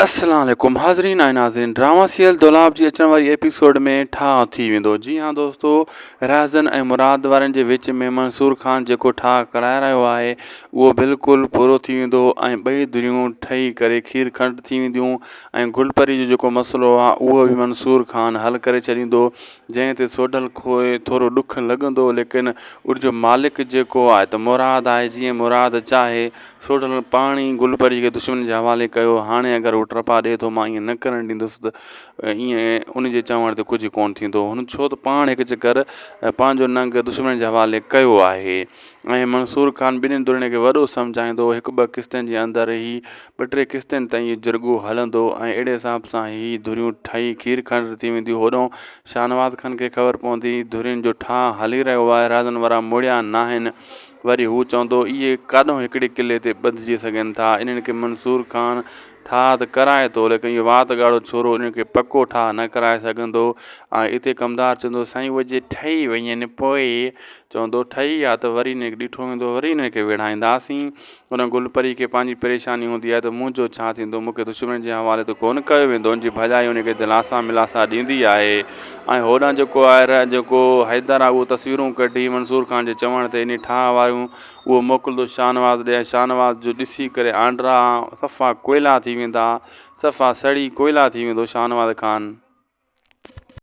السلام عليڪم حاضرين ۽ ناظرين ڊراما سيريل دولاب جي اچڻ واري ايپيسوڊ ۾ ٺاهه ٿي ويندو جي ها دوستو رهزن ۽ مراد وارن جي وچ ۾ منصور خان جيڪو ٺاهه ڪرائي رهيو آهي اهو بلڪل پورو ٿي ويندو ۽ ٻئي ڌريون ٺهي ڪري کير کنڊ ٿي وينديون ۽ گل پري جو جيڪو مسئلو آهي اهو به منصور خان حل ڪري ڇڏيندو جنهن تي سوڍل کوء ٿورو ڏک لڳندو ليڪن ان جو مالڪ جيڪو آهي ته مراد آهي جيئن مراد چاهي سوڍل پاڻ ئي گل پريء کي دشمن جي حوالي ڪيو. هاڻي اگر هو ٽپا ڏئي ٿو، مان ائين نه ڪرڻ ڏيندس ته ائين ان جي چوڻ تي ڪجهه ڪونه ٿيندو. هن ڇو ته پاڻ هڪ چڪر پنهنجو ننگ دشمن جي حوالي ڪيو آهي. ۽ منصور خان ٻنهين ڌرين کي وڏو سمجهائيندو. هڪ ٻه قسطن جي اندر هي ٻه ٽي قسطن تائين هي جرڳو هلندو ۽ اهڙي حساب سان هي ڌريون ٺهي کير کنڊ ٿي وينديون. هوڏانهن شاهنواز خان کي خبر پوندي ڌرين جو ٺاهه هلي رهيو آهي. رازن وارا مڙيا ناهن. وري هو چوندو، اهي ڪاڏهون هڪڙي قلعي تي ٻڌجي سگهن ٿا؟ انهن کي منصور خان ٺاهه ته ڪرائي ٿو، ليڪن اهو وات ڳاڙهو ڇورو انهن کي پڪو ٺاهه نه ڪرائي سگهندو. ۽ اتي ڪمدار چوندو، سائين اهي جي ٺهي وڃن پوء؟ چوندو، ٺهي ويا ته وري انهن کي ڏٺو ويندو، وري انهن کي ويڙهائينداسين. ان گل پري کي پنهنجي پريشاني هوندي آهي ته منهنجو ڇا ٿيندو، مون کي دشمنن جي حوالي ته ڪونه ڪيو ويندو. ان جي ڀڄائي ان کي دلاسا ملاسا ڏيندي آهي ۽ هوڏانهن جيڪو آهي جيڪو حيدر آهي اهو تصويرون ڪڍي منصور خان جي چوڻ تي انهي ٺاهه واريون اهو موڪلندو شاهنواز ڏي ۽ شاهنواز جو ڏسي ڪري آنڊرا صفا ڪوئلا ٿي ويندا، صفا سڙي ڪوئلا ٿي ويندو شاهنواز خان.